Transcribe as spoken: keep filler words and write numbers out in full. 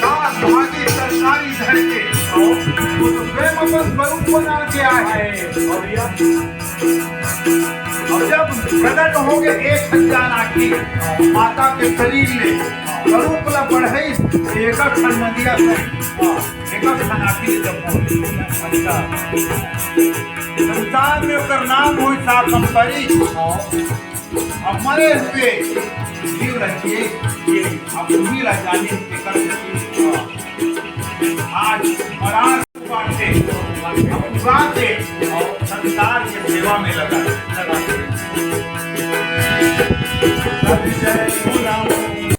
सात भाजी तरकारी धर के, वो तो स्वयं अपन स्वरूप बना के आए। और जब प्रकट हो गए एक हजार आखिर माता के शरीर ले, स्वरूप ला बढ़ाई, एक ठन नदिया करी, एक ठन आखिर जब हो। अच्छा। संसार में ओकर नाम होई शाकंभरी। अब मरे हुए जीव रहती है, ये अब उन्हीं रह जाने के कर। आज और आज बाटे, अब उगा दे, और संसार के सेवा में लगा, लगा दे। जय गुरु राम